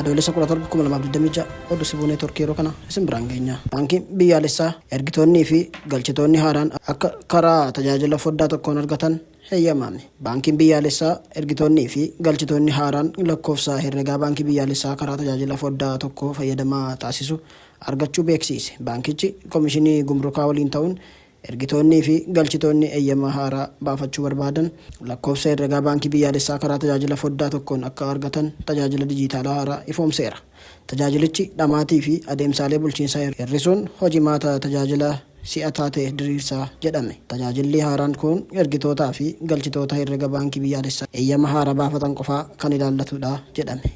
Adoolessa 17, 2026 oduu Sibuu Neetworkii yeroo kana isin biraan geenya. Baankiin biyyaalessaa ergitoonnii fi galchitoonni haaraan akka karaa tajaajila foddaa tokkoon argatan heeyyamame. Baankiin biyyaalessaa ergitoonnii fi galchitoonni haaraan lakkoofsa herregaa baankii biyyaalessaa karaa tajaajila foddaa tokko fayyadamaa taasisu argachuu beeksiise. Baankichi Komishinii Gumrukaa waliin ta'uun ergitoonnii fi galchitoonni eeyyama haaraa baafachuu barbaadan lakkoofsa herregaa baankii biyyaalessaa karaa tajaajila foddaa tokkoon akka argatan tajaajila dijiitaalaa haaraa ifoomseera. Tajaajilichi dhamaatii fi adeemsaalee bulchiinsaa hir'isuun hojimaata tajaajila si'ataa ta'e diriirsaa jedhame. Tajaajilli haaraan kun ergitootaa fi galchitoota herrega baankii biyyaalessaa eeyyama haaraa baafatan qofaa kan ilaallatudha jedhame.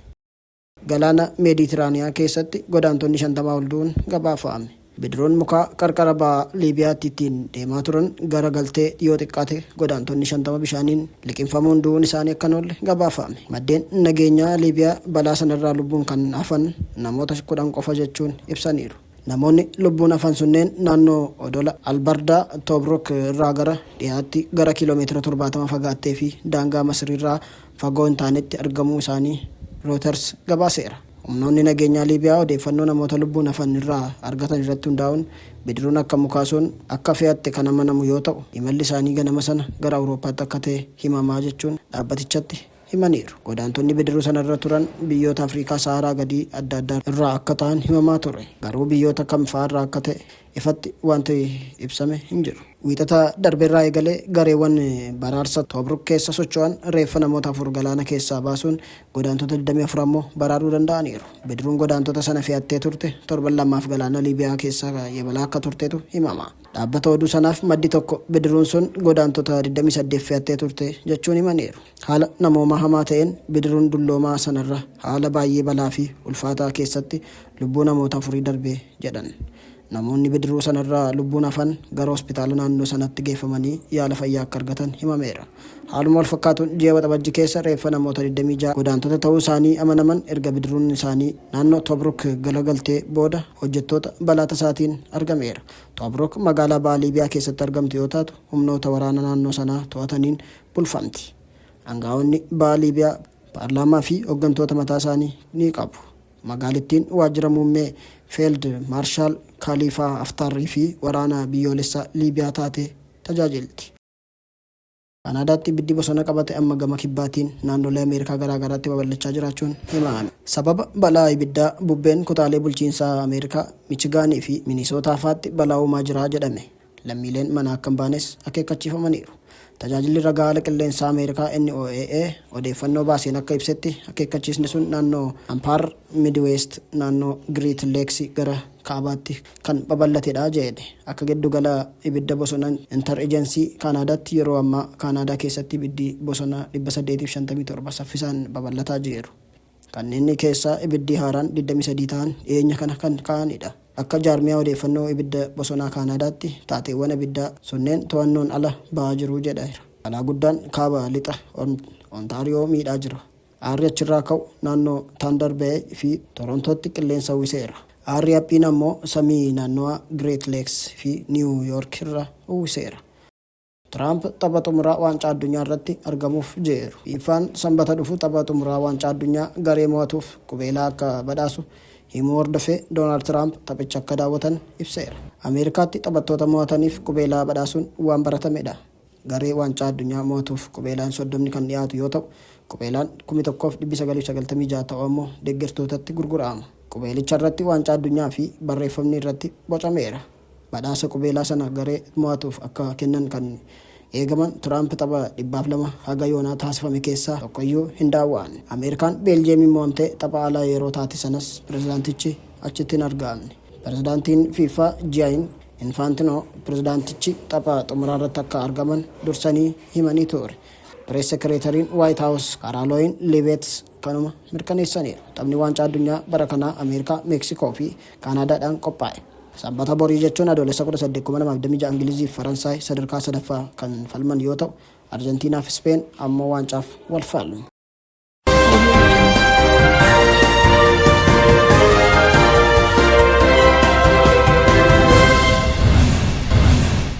Galaana Meeditiraaniyaa keessatti godaantonni 50 ol du'uun gabaafame. Bidiruun mukaa qarqara baha Liibiyaatti ittiin deemaa turan gara galtee yoo xiqqaate godaantonni 50 bishaaniin liqimfamuun du'uun isaanii akka hin oolle gabaafame. Maddeen nageenyaa Liibiyaa balaa sanarraa lubbuun kan hafan namoota 10 qofa jechuun ibsaniiru. Namoonni lubbuun hafan sunneen naannoo odola Albardaa Tobruk irraa gara dhihaatti gara kiiloomeetira 70 fagaattee fi daangaa Masriirraa fagoo hin taanetti argamuu isaanii Reuters gabaaseera. Humnoonni nageenyaa Liibiyaa odeeffannoo namoota lubbuun hafan irraa argatan irratti hundaa'uun bidiruun akka mukaa sun akka fe'atte kan amanamu yoo ta'u, imalli isaanii ganama sana gara Awurooppaatti akka ta'e himamaa jechuun dhaabbatichatti himaniiru. Godaantonni bidiruu sanarra turan biyyoota Afrikaa Sahaaraa gadii adda addaa irraa akka ta'an himamaa ture. Garuu biyyoota kam fa'aarraa akka ta'e ifatti wanti ibsame hin jiru. Wiixata darberraa eegalee gareewwan baraarsa Tobruk keessa socho'an reeffa namoota 4 galaana keessaa baasuun godaantota 24 ammoo baraaruu danda'aniiru. Bidiruun godaantota sana fe'attee turte torban lamaaf galaana Liibiyaa keessa yabalaa akka turtetu himama. Dhaabbata oduu sanaaf maddi tokko bidiruun sun godaantota 28 fe'attee turte jechuun himaniiru. Haala namoomaa hamaa ta'een bidiruun dulloomaa sanarra haala baay'ee balaa fi ulfaataa keessatti lubbuu namoota afurii darbe jedhan. Namoonni bidiruu sanarraa lubbuun hafan gara hospitaala naannoo sanatti geeffamanii yaala fayyaa akka argatan himameera. Haaluma walfakkaatuun ji'a Waxabajji keessa reeffa namoota 26 godaantota ta'uu isaanii amanaman erga bidiruun isaanii naannoo Tobruk galagaltee booda hojjettoota balaa tasaatiin argameera. Tobruk magaalaa baha Liibiyaa keessatti argamtu yoo taatu humnoota waraana naannoo sanaa to'ataniin bulfamti. Angaa'onni baha Liibiyaa paarlaamaa fi hoggantoota mataa isaanii ni qabu. Magaalittiin waajjira muummee Feeld Maarshaal Kaaliifaa Haftaar fi waraana biyyoolessa Liibiyaa taatee tajaajilti. Kaanaadaatti ibiddi bosona qabate amma gama kibbaatiin naannolee Ameerikaa garaa garaatti babal'achaa jiraachuun himame. Sababa balaa ibiddaa bubbeen kutaalee bulchiinsaa Ameerikaa Michigaanii fi Minisootaa faatti balaa uumaa jira jedhame. Lammiileen manaa akka hin baanes akeekkachiifamaniiru. Tajaajilli Ragaa Haala Qilleensaa Ameerikaa, NOAA, odeeffannoo baaseen akka ibsetti, akeekkachiisni sun naannoo Ampaar Midweest naannoo Giriit Leeksi gara kaabaatti kan babal'atedha jeedhe. Akka Giddugala Ibidda Bosona Intar-Ejensii Kaanaadaatti yeroo ammaa Kaanaadaa keessatti ibiddi bosona 857 saffisaan babal'ataa jiru. Kanneen keessaa ibiddi haaraan 23 ta'an dhiyeenya kana kan ka'anidha. Akka Jaarmiyaa Odeeffannoo Ibidda Bosonaa Kaanaadaatti taateewwan ibiddaa sunneen to'annoon ala ba'aa jiru jedhaeera. Balaa guddaan kaaba lixa Ontaariyoo miidhaa jira. Aarri achirraa ka'u naannoo Taandar Beey fi Torontootti qilleensa uwwiseera. Aarri haphiin ammoo samii naannawaa Gireet Leeks fi Niiwu Yoork irra uwwiseera. Tiraamp tapha xumuraa Waancaa Addunyaa irratti argamuuf jiru. FIFAn Sambata dhufu tapha xumuraa Waancaa Addunyaa garee mo'atuuf qubeelaa akka badhaasu himuu hordofee Doonaald Tiraamp taphicha akka daawwatan ibseera. Ameerikaatti taphattoota mo'ataniif qubeelaa badhaasuun waan baratamedha. Garee Waancaa Addunyaa mo'atuuf qubeelaan soddomni kan dhiyaatu yoo ta'u, qubeelaan 1996 ta'u ammoo deeggartootatti gurguraama. Qubeelicharratti Waancaa Addunyaa fi barreeffamni irratti bocameera. Badhaasa qubeelaa sana garee mo'atuuf akka kennan kan eegaman Tiraamp tapha 102 haga yoonaa taasifame keessaa tokkoyyuu hin daawwaanne. Ameerikaan Beeljiyeemiin mo'amtee tapha ala yeroo taate sanas pirezidaantichi achitti hin argamne. Pirezidaantiin FIFA Jiyain Infaantinoo pirezidaantichi tapha xumuraarratti akka argaman dursanii himanii ture. Pirees sekireetariin Waayit Haawus Kaaraalooyin Liiveets kanuma mirkaneessaniiru. Taphni Waancaa Addunyaa bara kanaa Ameerikaa, Meeksikoo fi Kaanaadaadhaan qophaa'e. Sanbata borii jechuun Adoolessa 18, 2026 Ingilizii fi Faransaay sadarkaa sadaffaa kan falman yoo ta'u, Arjentiinaa fi Ispeen ammoo waancaaf wal falmu.